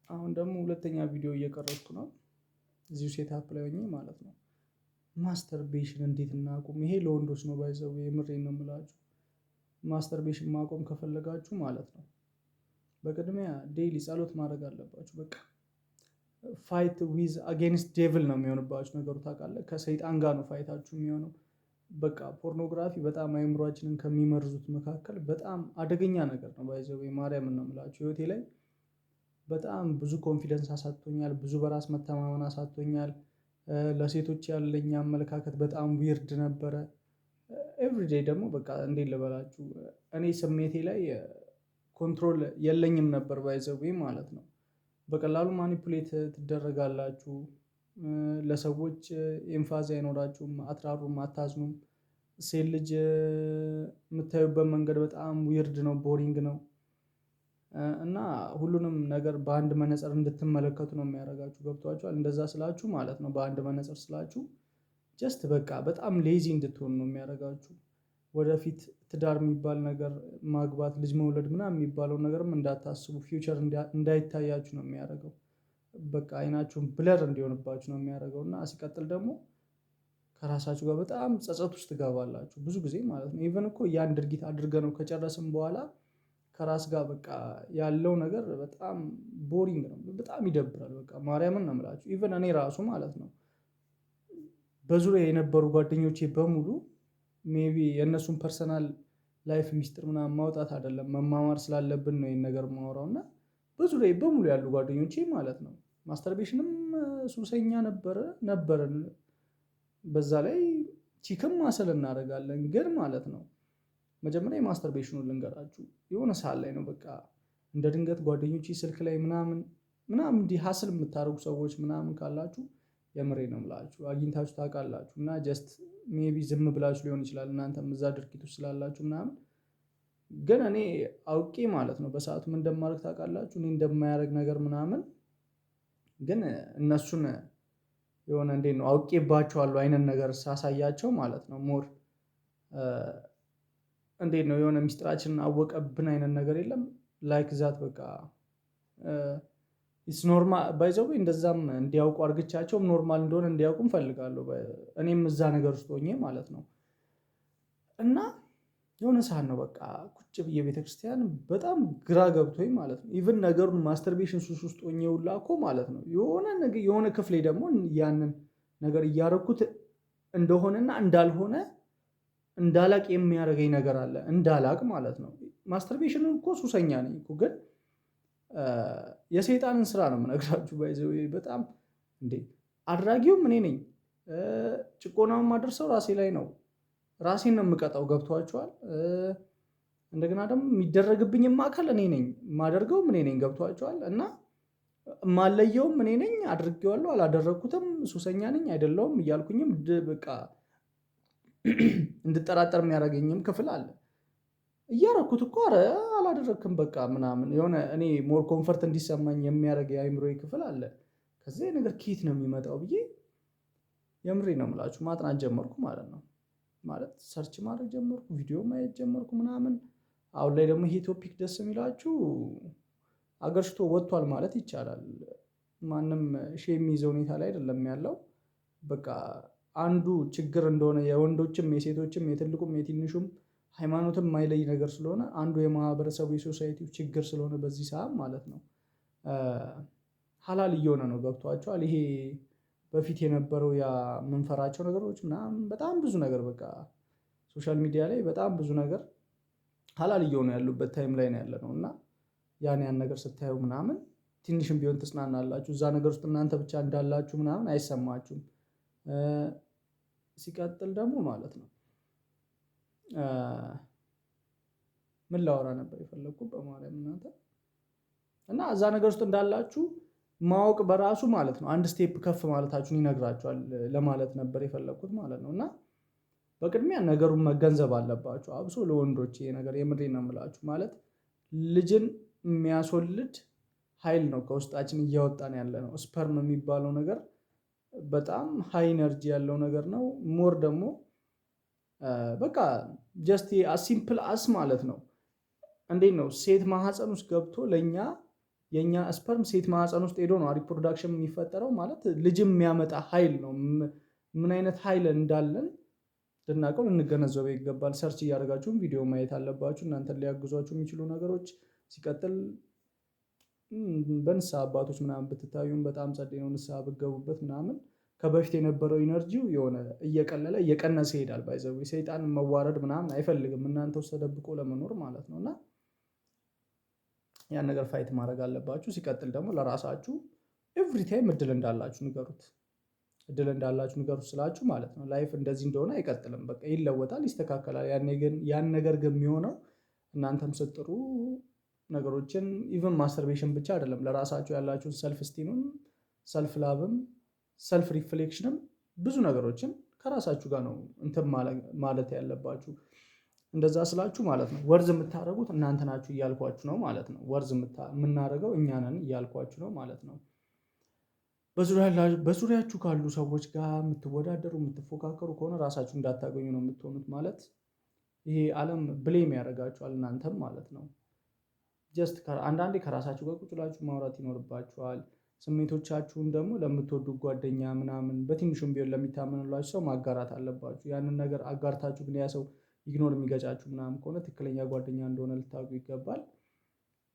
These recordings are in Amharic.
አሁን ደግሞ ሁለተኛ ቪዲዮ እየቀረጽኩ ነው። እዚሁ setup ላይ ሆኜ ማለት ነው። Masturbation እንዴት እናቁም? ይሄ ለወንዶች ነው፣ by the way፣ የምሬን ነው የምላችሁ። Masturbation ማቆም ከፈለጋችሁ ማለት ነው፣ በቅድሚያ daily ጸሎት ማድረግ አለባችሁ። በቃ fight with against devil ነው የሚሆንባችሁ ነገሩ፣ ታውቃለህ። ከሰይጣን ጋር ነው fight ኣችሁ የሚሆነው። በቃ ፖርኖግራፊ በጣም አይምሯችንን ከሚመርዙት መካከል በጣም አደገኛ ነገር ነው። By the way፣ ማርያምን ነው የምላችሁ፣ ህይወቴ ላይ በጣም ብዙ confidence አሳጥቶኛል። ብዙ በራስ መተማመን አሳጥቶኛል። ለሴቶች ያለኝ አመለካከት በጣም weird ነበረ። Everyday ደግሞ በቃ እንዴት ልበላችሁ፣ እኔ ስሜቴ ላይ control የለኝም ነበር፣ by the way ማለት ነው። በቀላሉ manipulate ትደረጋላችሁ። ለሰዎች empathy አይኖራችሁም፣ አትራሩም፣ አታዝኑም። ሴት ልጅ የምታዩበት መንገድ በጣም weird ነው፣ boring ነው። እና ሁሉንም ነገር በአንድ መነፅር እንድትመለከቱ ነው የሚያደርጋችሁ። ገብቷችኋል? እንደዛ ስላችሁ ማለት ነው፣ በአንድ መነፅር ስላችሁ just በቃ በጣም lazy እንድትሆኑ ነው የሚያደርጋችሁ። ወደፊት ትዳር የሚባል ነገር፣ ማግባት፣ ልጅ መውለድ ምናምን የሚባለውን ነገርም እንዳታስቡ፣ future እንዳይታያችሁ ነው የሚያደርገው። በቃ አይናችሁን blur እንዲሆንባችሁ ነው የሚያደርገው። እና ሲቀጥል ደግሞ ከራሳችሁ ጋር በጣም ጸጸት ውስጥ ትገባላችሁ ብዙ ጊዜ ማለት ነው። Even እኮ ያን ድርጊት አድርገነው ከጨረስን በኋላ ከራስ ጋር በቃ ያለው ነገር በጣም boring ነው፣ በጣም ይደብራል። በቃ ማርያምን ነው የምላችሁ። Even እኔ ራሱ ማለት ነው፣ በዙሪያዬ የነበሩ ጓደኞቼ በሙሉ፣ maybe የእነሱን personal life ሚስጥር ምናምን ማውጣት አይደለም፣ መማማር ስላለብን ነው ይሄን ነገር የማወራው። እና በዙሪያዬ በሙሉ ያሉ ጓደኞቼ ማለት ነው masturbation ም ሱሰኛ ነበርን። በዛ ላይ chick ም hustle እናደርጋለን። ግን ማለት ነው፣ መጀመሪያ የ masturbation ኑን ልንገራችሁ። የሆነ ሰዓት ላይ ነው በቃ እንደ ድንገት ጓደኞቼ ስልክ ላይ ምናምን ምናምን እንዲህ hustle የምታደርጉ ሰዎች ምናምን ካላችሁ፣ የምሬ ነው የምላችሁ፣ አግኝታችሁ ታውቃላችሁ። እና just maybe ዝም ብላችሁ ሊሆን ይችላል፣ እናንተም እዛ ድርጊት ውስጥ ስላላችሁ ምናምን። ግን እኔ አውቄ ማለት ነው በሰዓቱ ምን እንደማደርግ ታውቃላችሁ? እኔ እንደማያደርግ ነገር ምናምን፣ ግን እነሱን የሆነ እንዴት ነው አውቄባቸዋለሁ አይነት ነገር ሳሳያቸው ማለት ነው፣ more እንዴት ነው የሆነ ሚስጥራችንን አወቀብን አይነት ነገር የለም፣ like that በቃ it's normal፣ by the way። እንደዛም እንዲያውቁ አርግቻቸውም normal እንደሆነ እንዲያውቁም እፈልጋለሁ። እኔም እዛ ነገር ውስጥ ሆኜ ማለት ነው። እና የሆነ ሰዓት ነው በቃ ቁጭ ብዬ ቤተክርስቲያን በጣም ግራ ገብቶኝ ማለት ነው። Even ነገሩን masturbation ሱስ ውስጥ ሆኜ ሁላ እኮ ማለት ነው፣ የሆነ ክፍሌ ደግሞ ያንን ነገር እያረኩት እንደሆነና እንዳልሆነ እንዳላቅ የሚያደርገኝ ነገር አለ። እንዳላቅ ማለት ነው። Masturbation እኮ ሱሰኛ ነኝ እኮ፣ ግን የሰይጣንን ስራ ነው የምነግራችሁ። By the way፣ በጣም እንዴ አድራጊውም እኔ ነኝ። ጭቆናውን ማደርሰው ራሴ ላይ ነው። ራሴን ነው የምቀጣው። ገብቷችኋል? እንደገና ደግሞ የሚደረግብኝም አካል እኔ ነኝ፣ የማደርገውም እኔ ነኝ። ገብቷችኋል? እና የማለየውም እኔ ነኝ። አድርጌዋለሁ፣ አላደረግኩትም፣ ሱሰኛ ነኝ አይደለሁም እያልኩኝም በቃ እንድጠራጠር የሚያደርገኝም ክፍል አለ። እያረኩት እኮ ኧረ አላደረግክም በቃ ምናምን የሆነ እኔ more comfort እንዲሰማኝ የሚያደርግ የአእምሮዬ ክፍል አለ። ከዛ ነገር ከየት ነው የሚመጣው ብዬ፣ የምሬ ነው የምላችሁ፣ ማጥናት ጀመርኩ ማለት ነው። ማለት search ማድረግ ጀመርኩ፣ ቪዲዮ ማየት ጀመርኩ ምናምን። አሁን ላይ ደግሞ ይሄ topic ደስ የሚላችሁ አገርሽቶ ወጥቷል ማለት ይቻላል። ማንም shame የሚይዘው ሁኔታ ላይ አይደለም ያለው። በቃ አንዱ ችግር እንደሆነ፣ የወንዶችም የሴቶችም የትልቁም የትንሹም ሃይማኖትም የማይለይ ነገር ስለሆነ፣ አንዱ የማህበረሰቡ የ society ው ችግር ስለሆነ በዚህ ሰዓት ማለት ነው ሀላል እየሆነ ነው። ገብቷችኋል? ይሄ በፊት የነበረው ያ የምንፈራቸው ነገሮች ምናምን በጣም ብዙ ነገር፣ በቃ social media ላይ በጣም ብዙ ነገር ሀላል እየሆኑ ያሉበት time ላይ ነው ያለነው። እና ያን ያን ነገር ስታዩ ምናምን ትንሽም ቢሆን ትጽናናላችሁ። እዛ ነገር ውስጥ እናንተ ብቻ እንዳላችሁ ምናምን አይሰማችሁም። ሲቀጥል ደግሞ ማለት ነው፣ ምን ላወራ ነበር የፈለግኩት? በማርያም እናንተ። እና እዛ ነገር ውስጥ እንዳላችሁ ማወቅ በራሱ ማለት ነው አንድ step ከፍ ማለታችሁን ይነግራችኋል ለማለት ነበር የፈለግኩት ማለት ነው። እና በቅድሚያ ነገሩን መገንዘብ አለባችሁ። አብሶ ለወንዶች ይሄ ነገር፣ የምሬን ነው የምላችሁ፣ ማለት ልጅን የሚያስወልድ ኃይል ነው ከውስጣችን እያወጣን ያለ ነው። Sperm የሚባለው ነገር በጣም high energy ያለው ነገር ነው። More ደግሞ በቃ just simple as ማለት ነው። እንዴት ነው ሴት ማህፀን ውስጥ ገብቶ ለእኛ የእኛ sperm ሴት ማህፀን ውስጥ ሄዶ ነው reproduction የሚፈጠረው። ማለት ልጅም የሚያመጣ ኃይል ነው። ምን አይነት ኃይል እንዳለን ልናውቀው ልንገነዘበው ይገባል። Search እያደረጋችሁም ቪዲዮ ማየት አለባችሁ፣ እናንተን ሊያግዟችሁ የሚችሉ ነገሮች። ሲቀጥል በንስሐ አባቶች ምናምን ብትታዩም በጣም ጸዴ ነው። ንስሐ ብትገቡበት ምናምን ከበፊት የነበረው energy ው የሆነ እየቀለለ እየቀነሰ ይሄዳል። By the way ሰይጣን መዋረድ ምናምን አይፈልግም እናንተ ውስጥ ተደብቆ ለመኖር ማለት ነው። እና ያን ነገር fight ማድረግ አለባችሁ። ሲቀጥል ደግሞ ለራሳችሁ every time እድል እንዳላችሁ ንገሩት። እድል እንዳላችሁ ንገሩት ስላችሁ ማለት ነው life እንደዚህ እንደሆነ አይቀጥልም። በቃ ይለወጣል፣ ይስተካከላል። ያኔ ግን ያን ነገር ግን የሚሆነው እናንተም ስትጥሩ ነገሮችን even masturbation ብቻ አይደለም፣ ለራሳችሁ ያላችሁን self esteem ም፣ self love ም፣ self reflection ም ብዙ ነገሮችን ከራሳችሁ ጋር ነው እንትን ማለት ያለባችሁ። እንደዛ ስላችሁ ማለት ነው worth የምታደርጉት እናንተ ናችሁ እያልኳችሁ ነው ማለት ነው። Worth የምናደርገው እኛ ነን እያልኳችሁ ነው ማለት ነው። በዙሪያችሁ ካሉ ሰዎች ጋር የምትወዳደሩ፣ የምትፎካከሩ ከሆነ ራሳችሁ እንዳታገኙ ነው የምትሆኑት። ማለት ይሄ ዓለም blame ያደርጋችኋል እናንተም ማለት ነው። Just አንዳንዴ ከራሳችሁ ጋር ቁጭ ብላችሁ ማውራት ይኖርባችኋል። ስሜቶቻችሁን ደግሞ ለምትወዱት ጓደኛ ምናምን በትንሹም ቢሆን ለሚታመንላችሁ ሰው ማጋራት አለባችሁ። ያንን ነገር አጋርታችሁ ግን ያ ሰው ignore የሚገጫችሁ ምናምን ከሆነ ትክክለኛ ጓደኛ እንደሆነ ልታውቁ ይገባል።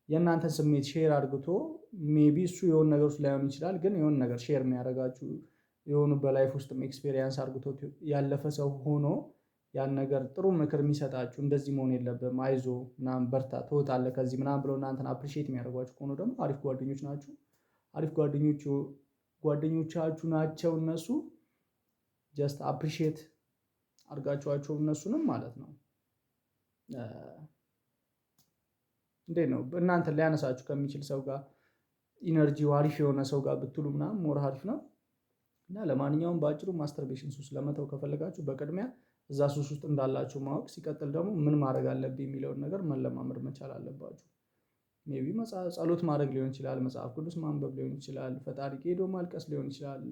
የእናንተን ስሜት share አድርግቶ maybe እሱ የሆነ ነገር ውስጥ ላይሆን ይችላል፣ ግን የሆነ ነገር share የሚያደርጋችሁ የሆኑ በ life ውስጥም experience አድርግቶ ያለፈ ሰው ሆኖ ያን ነገር ጥሩ ምክር የሚሰጣችሁ፣ እንደዚህ መሆን የለብህም፣ አይዞ ምናምን፣ በርታ፣ ትወጣለህ ከዚህ ምናምን ብለው እናንተን appreciate የሚያደርጓችሁ ከሆነ ደግሞ አሪፍ ጓደኞች ናችሁ። አሪፍ ጓደኞቻችሁ ናቸው እነሱ። Just appreciate አድርጋችኋቸው እነሱንም ማለት ነው። እንዴት ነው፣ እናንተን ሊያነሳችሁ ከሚችል ሰው ጋር፣ energy ው አሪፍ የሆነ ሰው ጋር ብትሉ ምናምን more አሪፍ ነው። እና ለማንኛውም በአጭሩ masturbation ሱስ ለመተው ከፈለጋችሁ በቅድሚያ እዛ ሱስ ውስጥ እንዳላችሁ ማወቅ፣ ሲቀጥል ደግሞ ምን ማድረግ አለብኝ የሚለውን ነገር መለማመድ መቻል አለባችሁ። Maybe ጸሎት ማድረግ ሊሆን ይችላል፣ መጽሐፍ ቅዱስ ማንበብ ሊሆን ይችላል፣ ፈጣሪ ሄዶ ማልቀስ ሊሆን ይችላል።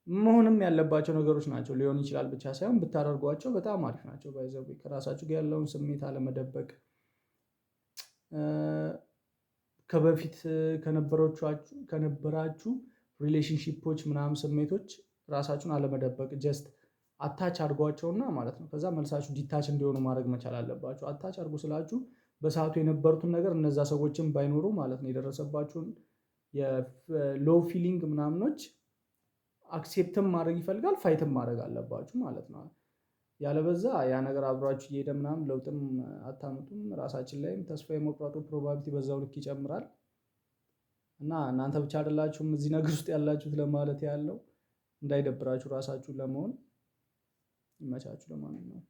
መሆንም ያለባቸው ነገሮች ናቸው። ሊሆን ይችላል ብቻ ሳይሆን ብታደርጓቸው በጣም አሪፍ ናቸው። By the way ከራሳችሁ ጋር ያለውን ስሜት አለመደበቅ፣ ከበፊት ከነበራችሁ relationship ኦች ምናምን ስሜቶች ራሳችሁን አለመደበቅ፣ just attach አድርጓቸውና ማለት ነው። ከዛ መልሳችሁ detach እንዲሆኑ ማድረግ መቻል አለባችሁ። Attach አድርጉ ስላችሁ በሰዓቱ የነበሩትን ነገር እነዛ ሰዎችም ባይኖሩ ማለት ነው የደረሰባችሁን የ low feeling ምናምኖች accept ም ማድረግ ይፈልጋል፣ fight ም ማድረግ አለባችሁ ማለት ነው። ያለበዛ ያ ነገር አብሯችሁ እየሄደ ምናምን ለውጥም አታመጡም። ራሳችን ላይም ተስፋ የመቁረጡ probability በዛው ልክ ይጨምራል። እና እናንተ ብቻ አይደላችሁም እዚህ ነገር ውስጥ ያላችሁት ለማለት ያለው እንዳይደብራችሁ ራሳችሁን ለመሆን። ይመቻችሁ ለማንኛውም።